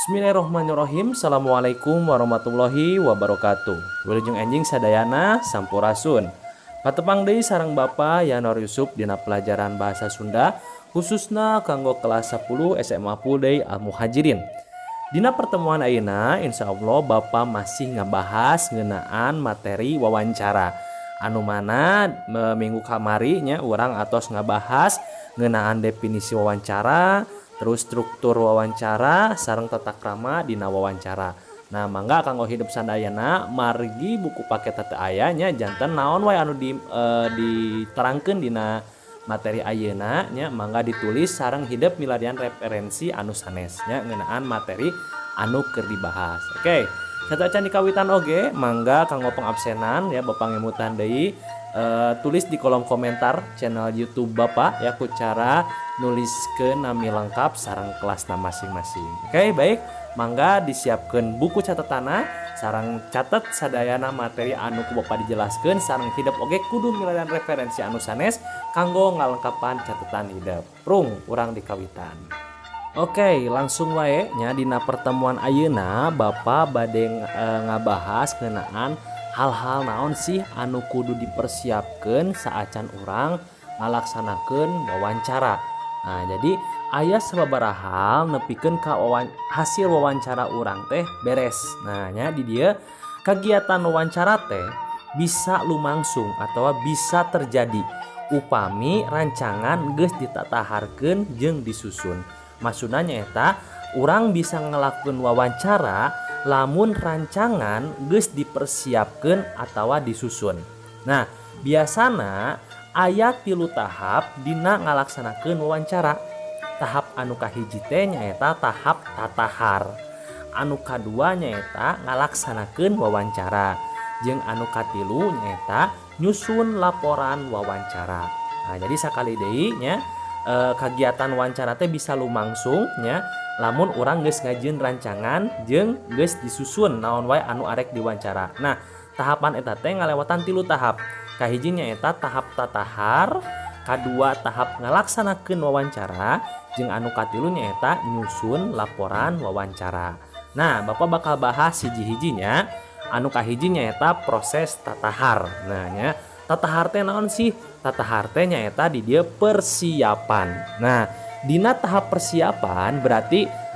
Bismillahirrahmanirrahim. Assalamualaikum warahmatullahi wabarakatuh. Wilujeng enjing sadayana, sampurasun. Patepang deui sareng Bapak Yanor Yusuf dina pelajaran bahasa Sunda, khususna kanggo kelas 10 SMA Full Al Muhajirin. Dina pertemuan ayeuna, insya Allah Bapak masih ngabahas ngeunaan materi wawancara, anu mana minggu kamari nya urang atos ngabahas ngeunaan definisi wawancara, terus struktur wawancara, sareng tata krama dina wawancara. Nah, mangga kanggo hidep sadayana, margi buku paket teu aya nya, janten naon wae anu diterangkeun dina materi ayeuna nya, mangga ditulis sareng hidep milarian referensi anu sanes nya ngeunaan materi anu keur dibahas. Oke, saacan dikawitan oge, mangga kanggo pengabsenan ya, Bapak ngemutan deui, tulis di kolom komentar channel YouTube Bapak ya, ku cara nuliskeun nami lengkap sareng kelasna masing-masing. Oke, baik, mangga disiapkan buku catatana sareng catet sadayana materi anu ku Bapak dijelaskeun, sareng hidep oge kudu milarian referensi anu sanes kanggo ngalengkapan catatan hidep. Prung, urang dikawitan. Oke, langsung wae nya. Dina pertemuan ayeuna Bapak bade ngabahas ngeunaan hal-hal naon sih anu kudu dipersiapkeun saacan urang ngalaksanakeun wawancara. Nah, jadi aya sababaraha hal nepikeun ka hasil wawancara urang teh beres. Nah, nya di dieu kegiatan wawancara teh bisa lumangsung atau bisa terjadi upami rancangan geus ditataharkeun jeung disusun. Maksudna nyaeta urang bisa ngelakukan wawancara lamun rancangan geus dipersiapkan atau disusun. Nah, biasana aya tilu tahap dina ngalaksanakeun wawancara. Tahap anu kahiji teh nyaeta tahap tatahar, anu kadua nyaeta ngalaksanakeun wawancara, jeung anu katilu nyaeta nyusun laporan wawancara. Nah, jadi sakali deui nya, kegiatan wawancara teh bisa lumangsung nya lamun urang geus ngajieun rancangan jeung geus disusun naon wae anu arek diwawancara. Nah, tahapan eta teh ngalewatan tilu tahap. Kahiji nyaeta tahap tatahar, kadua tahap ngalaksanakeun wawancara, jeung anu katilu nyaeta nyusun laporan wawancara. Nah, Bapak bakal bahas hiji-hijinya. Anu kahiji nyaeta proses tatahar. Nah nya, tatahar teh naon sih? Tatahar teh nyaeta di dieu persiapan. Nah, dina tahap persiapan berarti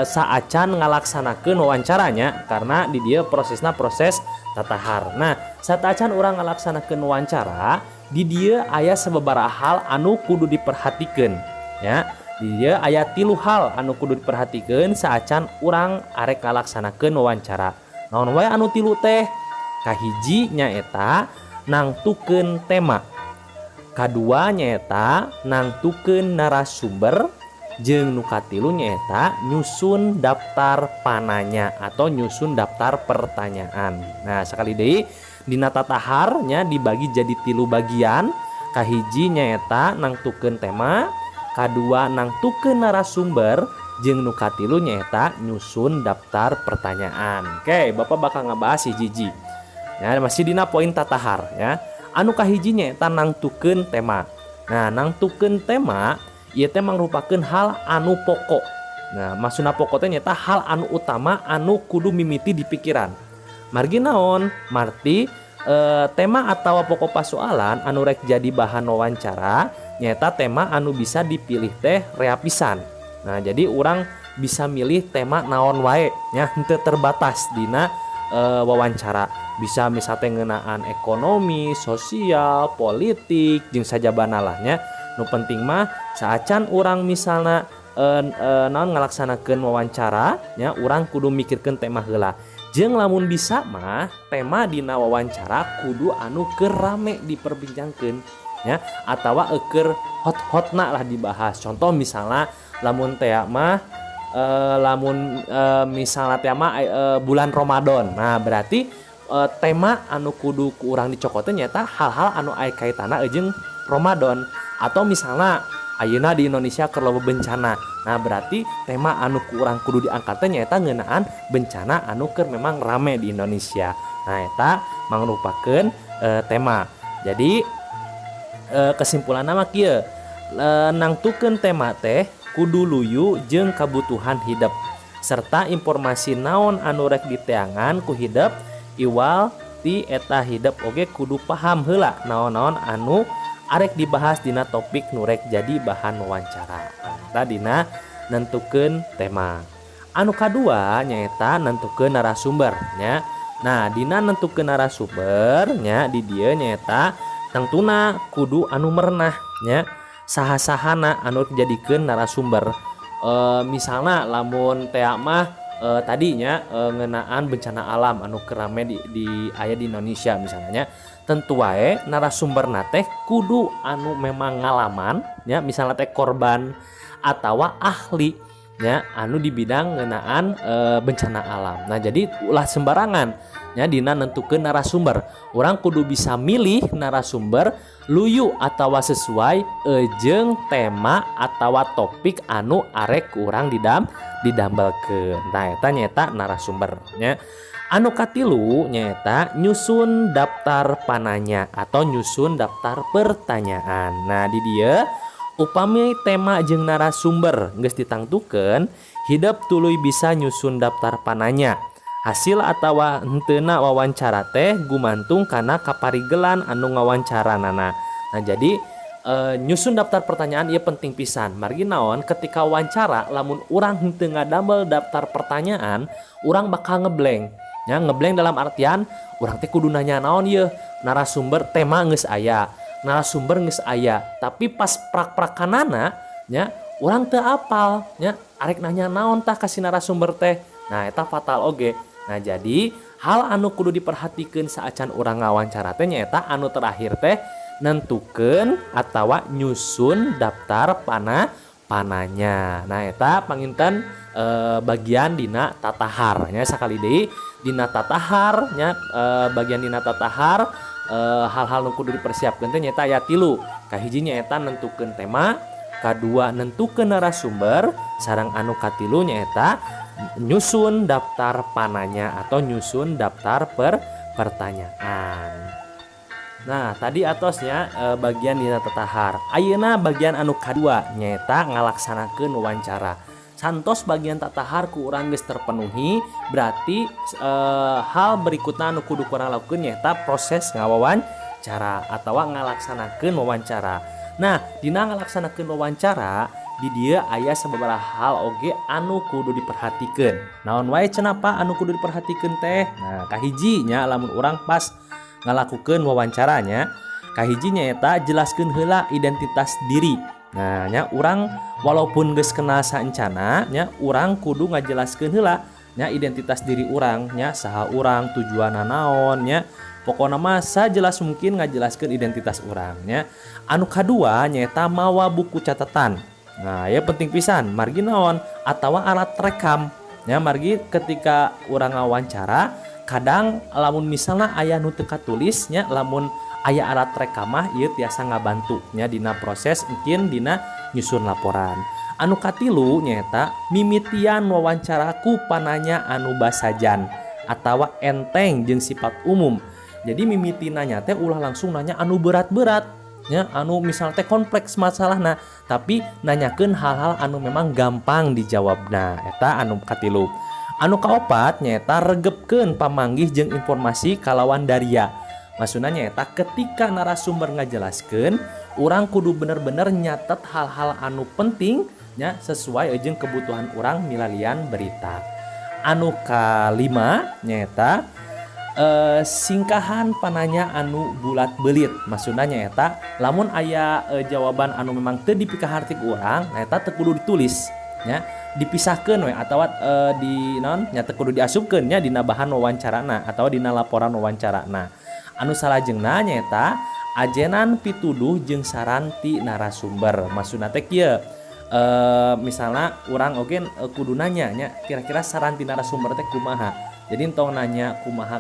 saacan ngalaksanakeun wawancaranya, karena di dieu prosesna proses tatahar. Nah, saacan urang ngalaksanakeun wawancara, di dieu aya sababaraha hal anu kudu diperhatikeun ya. Di dieu aya tilu hal anu kudu diperhatikeun saacan urang arek ngalaksanakeun wawancara. Naon wae anu tilu teh? Kahiji nyaeta nangtukeun tema, kadua nyaeta nangtukeun narasumber, jeung nu katilu nyaeta nyusun daftar pananya atau nyusun daftar pertanyaan. Nah, sekali deui, dina tatahar nya dibagi jadi tilu bagian. Kahiji nyaeta nangtukeun tema, kadua nangtukeun narasumber, jeung nu katilu nyaeta nyusun daftar pertanyaan. Oke, Bapak bakal ngabahas hiji-hiji ya, masih dina poin tatahar ya. Anu kahiji nyaeta nangtukeun tema. Nah, nangtukeun tema ieu teh mangrupakeun hal anu pokok. Nah, maksudna pokok teh nyaeta hal anu utama anu kudu mimiti di pikiran. Margi naon? Marti tema atau pokok pasoalan anu rek jadi bahan wawancara nyaeta tema anu bisa dipilih teh rea pisan. Nah, jadi urang bisa milih tema naon wae nya, henteu terbatas dina wawancara. Bisa misalnya ngeunaan ekonomi, sosial, politik, jeung sajabana lah nya. Nu penting mah saacan urang misalna naon ngalaksanakeun wawancara nya, urang kudu mikirkeun tema heula. Jeung lamun bisa mah tema dina wawancara kudu anu keur rame diperbincangkeun ya, atawa keur hot-hotna lah dibahas. Contoh misalnya lamun tea mah lamun misalnya teh mah bulan Ramadan. Nah, berarti tema anu kudu ku urang dicokot teh nyaeta hal-hal anu aya kaitanna jeung Ramadan, atau misalnya ayeuna di Indonesia keur loba bencana. Nah, berarti tema anu ku urang kudu diangkat teh nyaeta ngeunaan bencana anu keur memang rame di Indonesia. Nah, eta mangrupakeun tema. Jadi kesimpulanna mah kieu, nangtukeun tema teh kudu luyu jeung kabutuhan hidup. Serta informasi naon anu rek diteangan ku hidep iwal ti eta hidep oge kudu paham heula naon-naon anu arek dibahas dina topik nu rek jadi bahan wawancara. Eta dina nentukeun tema. Anu kadua nyaeta nentukeun narasumber nya. Nah, dina nentukeun narasumber nya di dieu nyaeta tangtuna kudu anu merenah nya, saha-sahana anu dijadikeun narasumber. Misalna lamun tea mah tadinya ngeunaan bencana alam anu keur rame di aya di Indonesia misalnya nya, tentu wae narasumberna teh kudu anu memang ngalaman nya, misalna teh korban atawa ahli nya anu di bidang ngeunaan bencana alam. Nah, jadi ulah sembarangan nya dina nentukeun narasumber. Urang kudu bisa milih narasumber luyu atawa sesuai jeung tema atawa topik anu arek ku urang didambelkeun. Nah, eta nyaeta narasumber nya. Anu katilu nyaeta nyusun daftar pananya atau nyusun daftar pertanyaan. Nah, di dieu upami tema jeung narasumber geus ditangtukeun, hidep tuluy bisa nyusun daftar pananya. Hasil atawa henteuna wawancara teh gumantung kana kaparigelan anu ngawancaranana. Nah, jadi nyusun daftar pertanyaan ieu penting pisan. Margi naon, ketika wawancara lamun urang henteu ngadamel daftar pertanyaan, urang bakal ngeblank. Ya, ngeblank dalam artian urang teh kudu nanya naon ieu, narasumber tema geus aya, narasumber geus aya, tapi pas prak-prakanana nya urang teu apal nya arek nanya naon tah ka si narasumber teh. Nah, eta fatal oge. Nah, jadi hal anu kudu diperhatikeun saacan urang ngawancara teh nyaeta anu terakhir teh nentukeun atawa nyusun daftar pananya. Nah, eta panginten bagian dina tatahar nya. Sakali deui dina tatahar nya, bagian dina tatahar, hal-hal nu kudu dipersiapkeun teh nyaeta aya tilu. Kahiji nyaeta nentukeun tema, kadua nentukeun narasumber, sareng anu katilu nyaeta nyusun daftar pananya atau nyusun daftar pertanyaan. Nah, tadi atosnya bagian dina tatahar. Ayeuna bagian anu kadua nyaeta ngalaksanakeun wawancara. Santos bagian tatahar ku urang geus terpenuhi, berarti hal berikutna anu kudu ku urang lakukeun nyaeta proses ngawawancara atawa ngalaksanakeun wawancara. Nah, dina ngalaksanakeun wawancara di dieu aya sababaraha hal oge anu kudu diperhatikeun. Naon wae cenah, Pak, anu kudu diperhatikeun teh? Nah, kahiji nya lamun urang pas ngalakukeun wawancaranya, kahiji nyaeta jelaskeun heula identitas diri. Nah, nya urang walaupun geus kenal saencana nya, urang kudu ngajelaskeun heula nya identitas diri urang nya, saha urang, tujuanna naon nya. Pokona mah sajelas mungkin ngajelaskeun identitas urang nya. Anu kadua nyaeta mawa buku catatan. Nah, ya penting pisan, margi naon, atawa alat rekam nya, margi ketika urang ngawancara kadang lamun misalna aya nu teu katulis nya, lamun aya alat rekam mah ieu tiasa ngabantu nya dina proses mungkin dina nyusun laporan. Anu katilu nyaeta mimitian wawancara ku pananya anu basajan atawa enteng jeung sifat umum. Jadi mimiti nanya teh ulah langsung nanya anu berat-berat nya, anu misal teh kompleks masalahna, tapi nanyakeun hal-hal anu memang gampang dijawabna. Eta anu katilu. Anu kaopat nyaeta regepkeun pamanggih jeung informasi kalawan daria. Maksudna nyaeta ketika narasumber ngajelaskeun, urang kudu bener-bener nyatet hal-hal anu penting nya sesuai jeung kebutuhan urang milarian berita. Anu kalima nyaeta singkahan pananya anu bulat belit. Maksudna nyaeta lamun aya jawaban anu memang teu dipikaharti ku urang, nah eta teu kudu ditulis nya, dipisahkeun we atawa di naon nya, teu kudu diasupkeun nya dina bahan wawancarana atawa dina laporan wawancarana. Anu salajengna nyaeta ajenan pituduh jeung saran ti narasumber. Maksudna teh kieu, misalna urang oge kudu nanya nya kira-kira saran ti narasumber teh kumaha. Jadi entong nanya kumaha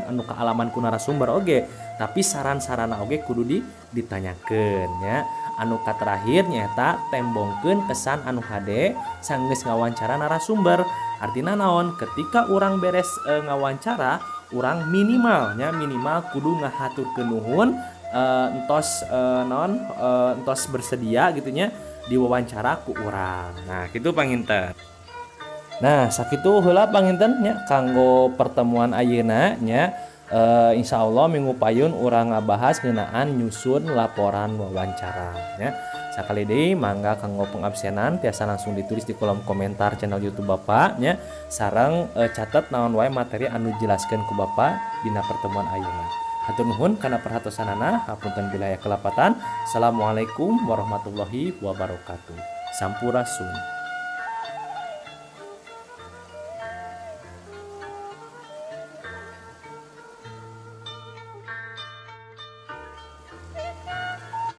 anu kaalaman ku narasumber oge, tapi saran-sarana oge kudu ditanyakeun nya. Anu katerakhir nyaeta tembongkeun kesan anu hade sanggeus ngawancara narasumber. Artina naon, ketika urang beres ngawancara, urang minimal nya minimal kudu ngahaturkeun nuhun entos naon entos bersedia gitu nya diwawancara ku urang. Nah, kitu panginten. Nah, sakitu heula panginten nya kanggo pertemuan ayeuna nya. Insya Allah minggu payun urang ngabahas ngeunaan nyusun laporan wawancara nya. Sakali deui, mangga kanggo pengabsenan tiasa langsung ditulis di kolom komentar channel YouTube Bapak nya, sareng catat naon wae materi anu dijelaskeun ku Bapak dina pertemuan ayeuna. Hatur nuhun kana perhatosanana, hapunten bila aya kalepatan. Assalamualaikum warahmatullahi wabarakatuh. Sampurasun.